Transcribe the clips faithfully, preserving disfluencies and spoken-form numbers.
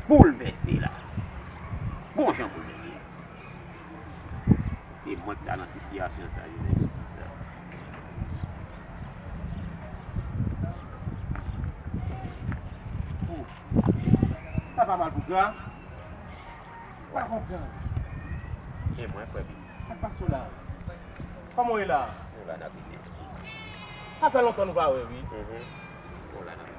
Boulvèse la. Bon jan boulvèse. Se mwen ki ta nan sitiyasyon sa, jodi sa. Oh. Sa pa mal pou gra. Pa konprann. E mwen, frè Bibi. Sa k pase w la? Kòman w ye la? Nou la, n ap viv. Sa fè lontan nou pa wè, wi. Mhm. Nou la, n ap viv.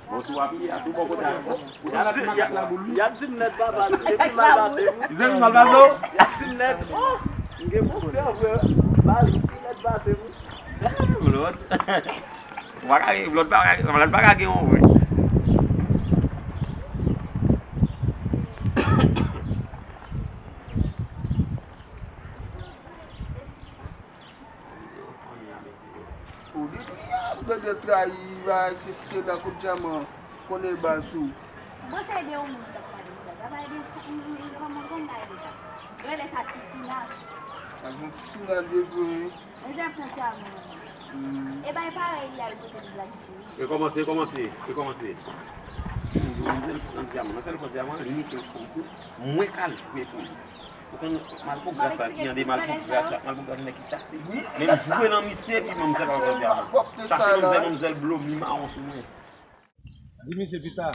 Bon, sou api a, sou bò kote a. Y ap di m nèt, papa, se pi mal pase m. Se pi mal pase w? Y ap di m nèt, oh, m gen pwoblèm, vre. Baz, pi nèt pase m. Blòd. Ou pa ka gen, blòd pa ka, blòd pa ka gen yon vre. Ou di, ah, Dèdè trayi, va, se, se la kout dyaman, konnen bal sou. Bon, se de yon moun k ap pale, sa pa de sa, m, m, m, kòman, kòman m ka rele sa? Yo rele sa ti sina. Sa se yon ti sina de vre. Men se pran dyaman. Hmm. E bay parèy li al kote li la ki. Rekòmanse, rekòmanse, rekòmanse. Nan sèl pran dyaman, nan sèl pran dyaman, li mete yon fanm tou. Mwen k al jwe pou li. Ou konn malpougra sa ki ande malpougra sa, malpougra vin nèg ki tate. Men m jwe nan misye epi manmzèl pa konn dyaman. Chache manmzèl, manmzèl blo mi mawon sou mwen. Di misye pita.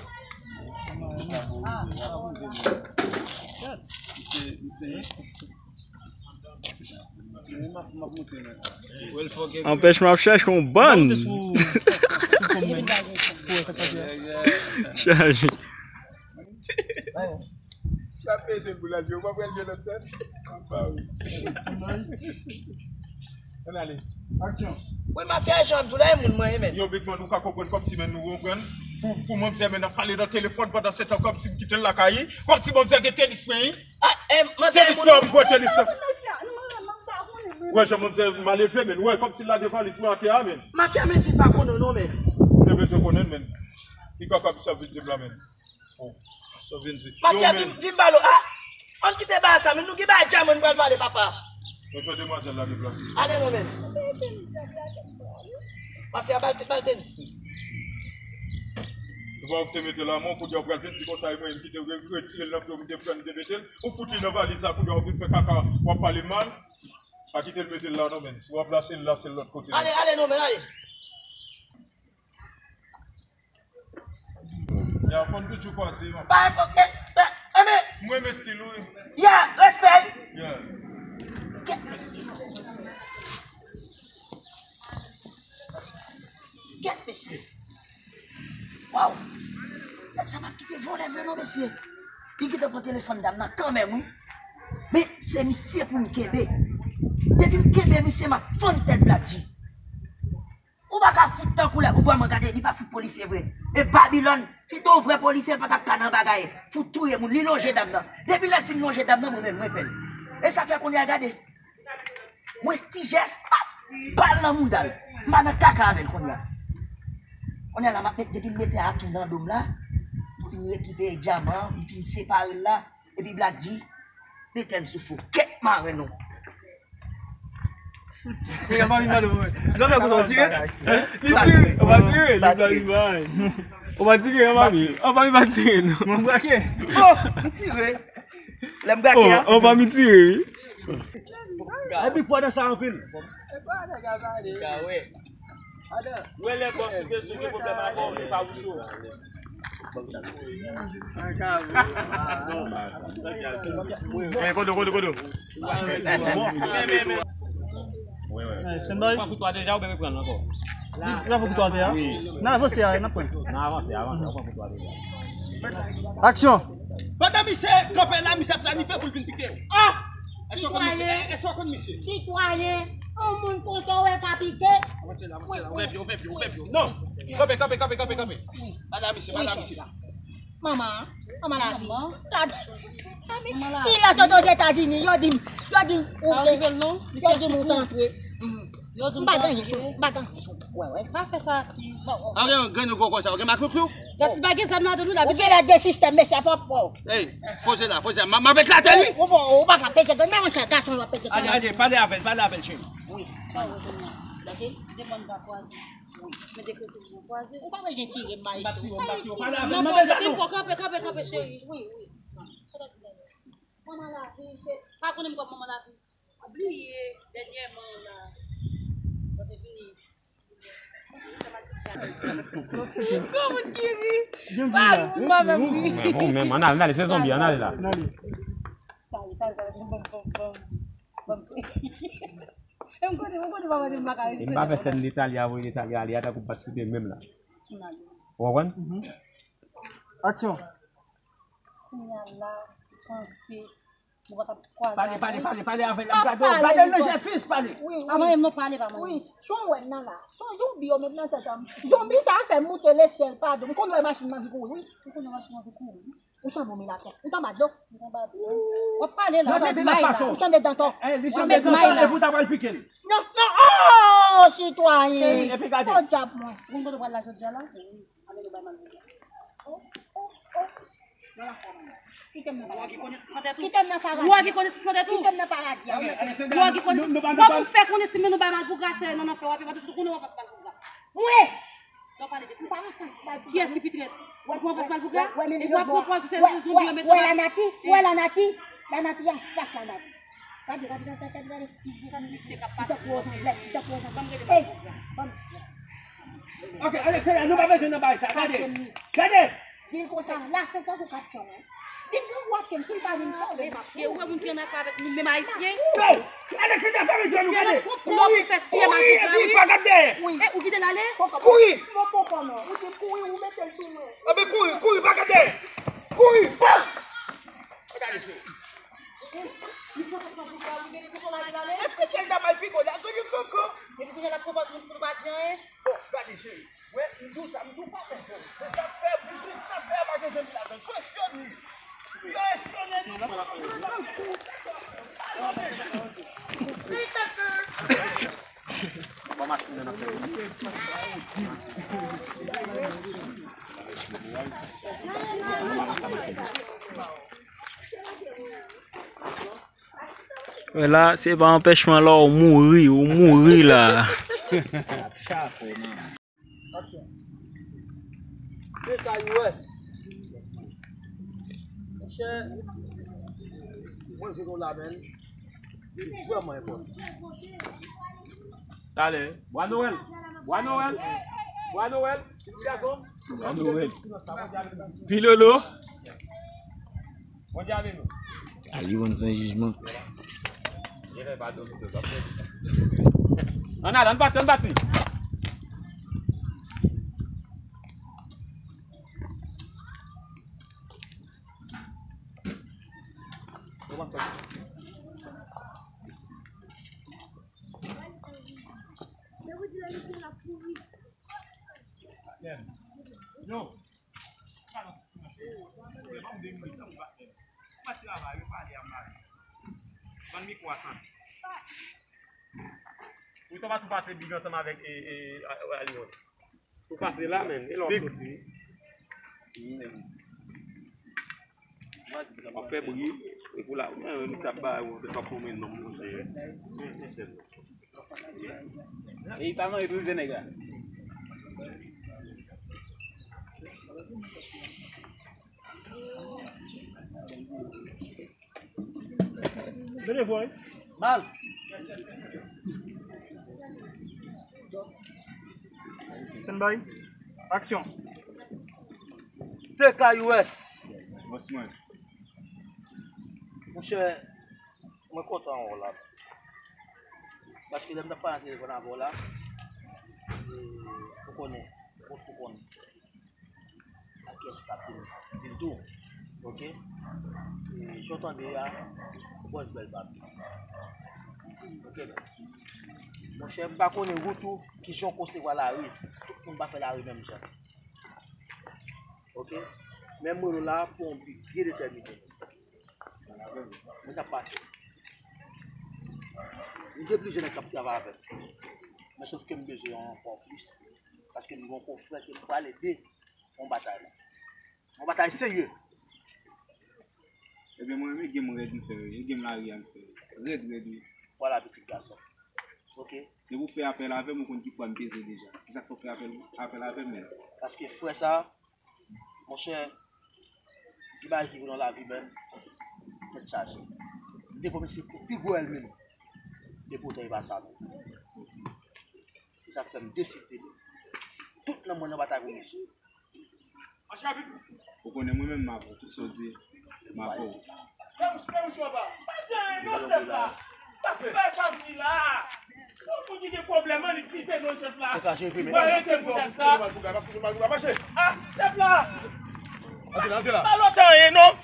Misye, misye. Anpèch m ap chèche yon bann. Chaje. Sa peze pou l al jwe, ou pa pral jwe lòt sèt? Anba wi. Ann ale. Aksyon. Wi, mafya jan tou la, e moun mwen ye, men. Yo, Big Man, ou ka konprann kòmsi, men, nou konprann. Pou, pou manmzè, men, n ap pale nan telefòn pandan se tan, kòmsi m kite l lakay li, kòmsi manmzè gen tenis, men, wi. Ah, eh, manzè, tenis, non, m pran tenis, sa. Wè, jan manmzè malelve, men, wè, kòmsi l lage valiz mwen atè a, men. Mafya, men, di pa konnen, non, men. Ou te bezwen konnen, men. Li kapab sa vin di m la, men. Bon, sa vin di. Mafya, vin, vin ba l, ah! Ann kite bagay sa, men nou gen bagay djaman nou pral pale, papa. Mwen fè demwazèl la deplase. Ale non, men. Mafya, ba l, ba l tenis tou. Ou pa ou te mete l la, men kounye a ou pral vin di konsa, e mwen ki te re-, retire l nan pye w, m te pran, m te mete l. Ou fout li nan valiz la, kounye a ou vin fè kaka, w ap pale mal. Pa kite l mete l la, non, men. Si w ap lase l, lase l lòt kote. Ale, ale non, men, ale. Ya, fò n toujou kwaze, man. Pa enpòte, eh, eh, men. Mwen, men stil ou, wi. Ya, respè. Ya. Kèt mesye. Kèt mesye. Waw. Nèg sa p ap kite vòlè vre non, mesye. Li gentan pran telefòn dam nan kanmenm, wi. Men, se misye pou m kenbe. Depi m kenbe misye, m ap fann tèt Black G. Ou pa ka fout tankou lè, ou vrèman gade, li pa fout polisye vre. E Babilòn, si te yon vrè polisye, l pa t ap ka nan bagay. Fout touye moun, li lonje dam nan. Depi lè l fin lonje dam nan, mwen menm, mwen pè l. E sa fè kounye a, gade. Mwen ti jès, ap, bal nan mouda l. M pa nan kaka avè l kounye a. Kounye a la, m ap met, depi m mete atou nan do m la, m fin rekipere dyaman, m fin separe l la. Epi Black G, mete n sou fo. Kèt maren nou. E, anba mi mande mwen. Non, men, ou tire? Li tire. Ou pa tire, li pa tire. Ou pa tire, anba mi. Anba mi pa tire, non. Mwen brake. Oh, m tire. Lè m brake, oh, anba mi tire, wi. Epi pwa nan sa anpil. Ou wè lè bòs ou bezwen gen pwoblèm avè w, li pa wouche w. Eh, kodo, kodo, kodo. Stand by. Pran koutwa deja oubyen reprann ankò? Li, li pa pran koutwa atè a? Wi. N avanse a, n ap pran. N avanse, avanse, ou pran koutwa deja. Aksyon! Pandan misye kanpe la, misye planifye pou l vin pike w. Ah! Èske w konn misye? Sitwayen. Èske w konn misye? Sitwayen, yon moun konsa w wè ka pike? Avanse la, avanse la. Ouvè pye w, ouvè pye w, ouvè pye w. Non! Kanpe, kanpe, kanpe, kanpe, kanpe. Pale a misye, pale a misye. Manman, manman lavi. Gade. Ki lè sot Ozetazini, yo di m, yo di m, ou te, yo di m ou t antre. Mhm. Yo di m pa gen anyen sou, m pa gen anyen sou. Wè, wè. Pa fè sa, atis. Ou gen yon grenn gwo konsa, ou gen maklouklou? Gad, si pa gen zam ladan nou la. Ou gen lè de sistèm, mesye, pòp, pòp. Ey, poze la, poze la. M, m ap eklate l, wi. Ou, ou, ou pa ka peze grenn, men yon gason w ap peze grenn. Ale, ale, pale avè l, pale avè l, cheri. Wi. Sa w wè kounye a? Gade, devan n pa kwaze. Wi. Men de kredi nou kwaze. Ou pa bezwen tire m, maestro. M p ap tire w, m p ap tire w. Pale avè l, mande l. Non, poze, m poko kanpe, kanpe, kanpe, cheri. Wi, wi. Sa w ap di la? Manman lavi, cheri. Pa konnen m kòm manman lavi. Bliye dènyèman la. Mwen te vini. Gon moun ki ri. Pa ri pou mwen menm ri. Men bon, men ann ale, ann ale, se zonbi, ann ale la. Pale, pale, pale, bon, bon, bon, bon. Bon, se. E m konnen, m konnen papa di m pa ka ri. E m pa fè sèn detalye a, voye detalye ale, a tankou m patisipe menm la. Ou konprann? Aksyon. Kounye a la, panse. Nou pa t ap kwaze. Pale, pale, pale, pale avè l, ap gade w. Gade l nan je fis, pale. Wi, wi. Avan menm nou pale pa mwen. Wi, si w wè m nan la. Se yon zonbi yo met nan tèt an m. Zonbi sa fè m moute lesyèl, padon. M konn wè machin nan anvi kouri, wi. Ou konn wè machin nan anvi kouri, wi. Ou sanble yon milatè. Ou t anba dlo. Ou t anba dlo. W ap pale la, w ap met may la. Ou sanble dantò. Ey, li sanble dantò, epi w ta pral pike l. Non, non, oh, sitwayen. Epi gade. Oh, dyab mwen. Ou konn kote w pral la jodi a la? Wi. Kite m nan paradi a. Kite m nan paradi a. Kite m nan paradi a. Kòman w fè konnen si men nou bay malpougra, se nan anfè w ap ye, paske konnen w anfas malpougra. Mwen! Lè w pale de trèt. Kiyès ki pi trèt? Ou pran anfas malpougra? Epi w ap konprann se zonbi yo mete. Wè lanati, wè lanati, lanati anfas lanati. Gade, gade, gade, gade, gade. Misye k ap pase. Li tankou yon zanglèt, li tankou yon zanglèt. Ey, banm. Ok, Alexandra, nou pa bezwen nan bagay sa. Gade, gade. Di l konsa, la se tankou katchon, wi. Di l pou w ap kem, si l pa vin sove m ap. Mesye, ou wè moun ki annafè avèk nou menm ayisyen? Yo, Alexandra, fèmen djòl ou, gade. Se yon konplo pou fè tiye malpougra, wi. Kouri, epi pa gad dèyè. E, ou kite l ale? Kouri. Mwen poko non. Ou di kouri, ou mete l sou mwen. Anben kouri, kouri, pa gad dèyè. Kouri, bam! Gade, mesye. Li sot ansanm pou gade, li mete tout son lari l ale. Epi kèl dam al piko la, gade koko. Epi kounye a l ap konpòt moun pou nou pa di anyen. Bon, gade cheri. Wè, m di w sa, m di w pa fè fò. Se sa k fè, biznis n ap fè a pa gen zanmi ladan l. Se yon espyonn li. Yo espyone li. Wè la, se pa anpèchman la, ou mouri, ou mouri la. Aksyon. T K U S. Monchè, mwen jwenn yon la, men li vrèman enpòtan. Talè. Bwa Nowèl. Bwa Nowèl. Bwa Nowèl. Ti gason. Bwa Nowèl. Pilolo. Bondye avè nou. Aliwon san jijman. Ann ale, ann pati, ann pati. Yo. Ou sa pa tou pase big ansanm avèk, e, e, a, a, Aliwon. Ou pase la, men. E lè w ap soti? W ap fè bri. E pou la, men, li sa bay ou, w ap fè w pwomennen non, monchè. E li pa manje tou, nèg la. Mal. Stand by. Aksyon. T K U S. Bòs mwen. Monchè, mwen kontan wè w la. Paske lè m t ap pale nan telefòn avè w la, e, ou konnen, ou, ou konnen. A kiyès ou t ap di m, di l tou. Oke? E, jan w tande a, bòs bèl pa m. Oke, men. Monchè, m pa konnen wout ou, kijan w konsevwa lari. Tout moun pa fè lari menm jan. Oke? Men m rele w la pou yon bi byen detèmine. Men sa k pase. M gen plizyè nèg k ap travay avè m. Men sof ke m bezwen yon ranfò plis. Paske m gen yon konfrè ke m pral ede yon batay la. Yon batay serye. Ebyen, mwen menm, e game rèd m fè, e game lari a m fè. Rèd, rèd, wi. Vwala, pitit gason. Oke. Depi w fè apèl avè m, ou konn ki pwa m peze deja. Se sa k fè w fè apèl, apèl avè m menm. Paske frè sa, monchè, gen bagay ki vre nan lavi menm, tèt chaje. M te pwomete se pi gwo ènmi m. E poutan, e pa sa menm. Se sa k fè m deside tout nan mwen nan batay pou misye. Ou konnen mwen menm m avè w, tout sa w di, m avè w. Pè sa vini la. Yon moun ki gen pwoblèm, annik site non chèf la. Li pa rete pou tèt sa. Ah, chèf la. Antre la, antre la. Pa lòt anyen, non.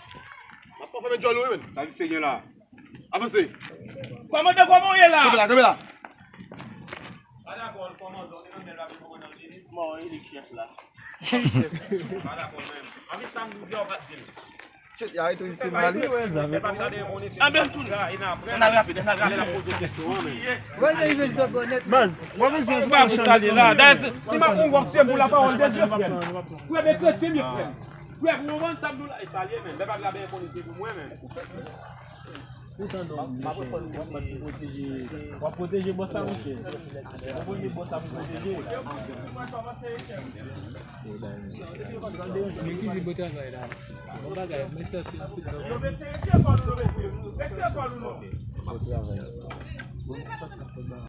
M ap fè djòl ou, wi, menn. Sa misye gen la. Avanse. Kòmandan, kòman w ye la? Kanpe la, kanpe la. Pa dakò, kòmandan, ou te nan bèl la, pou kòmandan vini. Bon, e li chèf la. Pa dakò, menm. Anvi sa m di w, ou pa t di l. Chut, y a arete misye mal. Ann ben tounen. Ann al rapid, ann al rapid. Baz, mwen bezwen fè yon chanjman. Dayè, si m ap mouri, w ap tiye m pou lapawòl de Dye, frè m. Frè m e kretyen m ye, frè m. Frè m, ou konprann sa m di w la? E sa l ye, menm. Lè pa grabe enponi, se pou mwen, menm. Ou tande w, monchè, w ap pwoteje, w ap pwoteje bòs la, monchè. W ap pwoteje bòs la pou pwoteje. Tande, men ki di bon travay la. Bon bagay, mwen sèten anpil love. Bon travay.